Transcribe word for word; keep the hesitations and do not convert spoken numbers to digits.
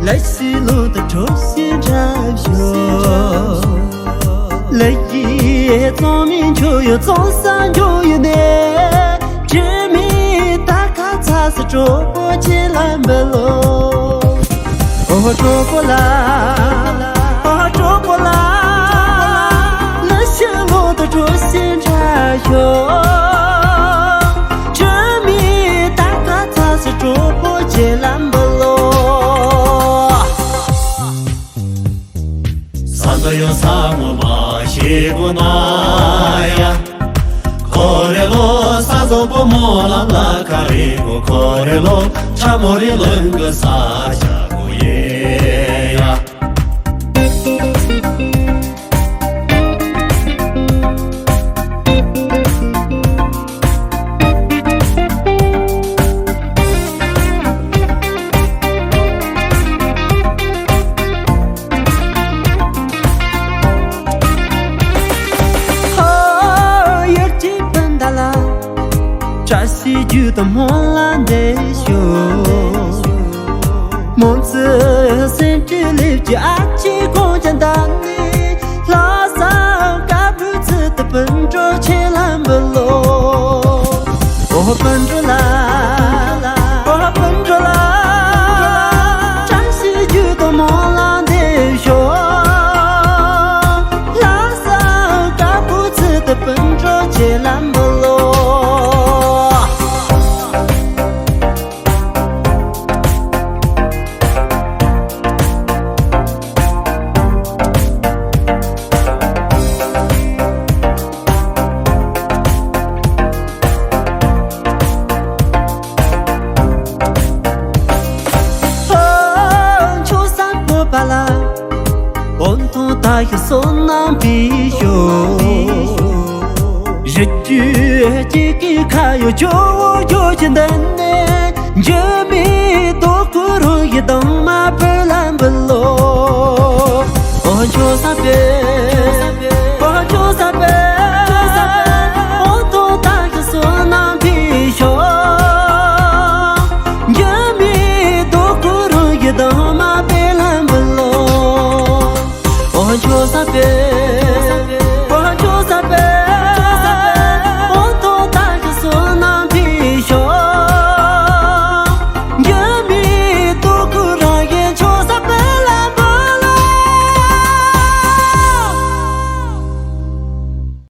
ལ་ཤི་ལོ་དུ་གྲོ་ཞིག་འདྲ་ཞོ། ལ་ཡི་ཙོང་མིན་ཆོ་ཡོ་ཙོང་ས་འཇོ་ཡོ་ནེ། ཅི་མི་ད་ཁ་ཚ་སི་གྲོ་པོ་ཆེ་ལ་འབུལ་ལོ། ཨོ་གྲོ་པོ་ལ། ཨོ་གྲོ་པོ་ལ། ལ་ཤི་ལོ་དུ་གྲོ་ཞིག་འདྲ་ཞོ། ཅི་མི་ད་ཁ་ཚ་སི་གྲོ་པོ་ཆེ་ལ་འབུལ་ལོ། ས་འདི་ཡོ་ས་ངོ་མ་ཤེས་གོ་ན་ཡ། ཁོ་རེ་ལོ་ས་ཟོ་པོ་མོ་ལ་ལ་ཁ་རེ་གོ། ཁོ་རེ་ལོ་ཆ་མོ་རེ་ལོན་གི་ས་ཆ་གོ་ཡེ་ཡ། ཧོ་ཡར་གྱི་སྤུན་ཟླ་ལ། བཀྲ་ཤིས་རྒྱུད་དུ་སྨོན་ལ་འདེབས་ཤོག། མོན་ཙི་སེམས་ཀྱི་ལེབ་ཀྱི་ཨ་ཅེ་ཀོང་ཅན་ད་ནི། ལྷ་ས་དཀར་པོའི་ཚུལ་དུ་སྤུན་གྲོགས་ཆེ་ལ་འབུལ་ལོ། ཨོ་སྤུན་གྲོགས་ལ། ཨོ་སྤུན་གྲོགས་ལ། བཀྲ་ཤིས་རྒྱུད་དུ་སྨོན་ལ་འདེབས་ཤོག། ལྷ་ས་དཀར་པོའི་ཚུལ་དུ་སྤུན་གྲོགས་ཆེ་ལ་འབུལ་ལོ། ཆོས་བཟང་བོད་པ་ལ། འོ་ཐོང་ད་ཤི་སོ་ནང་པི་ཤོ། རི་རྒྱུད་ཀྱི་ཀི་ཁ་ཡོ་ཇོ་བོ་ཇོ་ཅི་འདི་ནས། འཇུ་མི་དོ་ཀུ་རོ་ཡི་དང་མ་བུ་ལ་འབུལ་ལོ། ཨོ་ཇོ་ས་པེ། ཨོ་ཇོ་ས་པེ། འོ་ཐོང་ད་ཤི་སོ་ནང་པི་ཤོ། འཇུ་མི་དོ་ཀུ་རོ་ཡི་དང་མ་བུ་ལ་འབུལ་ལོ། ཨོ་ཇོ་ས་པེ།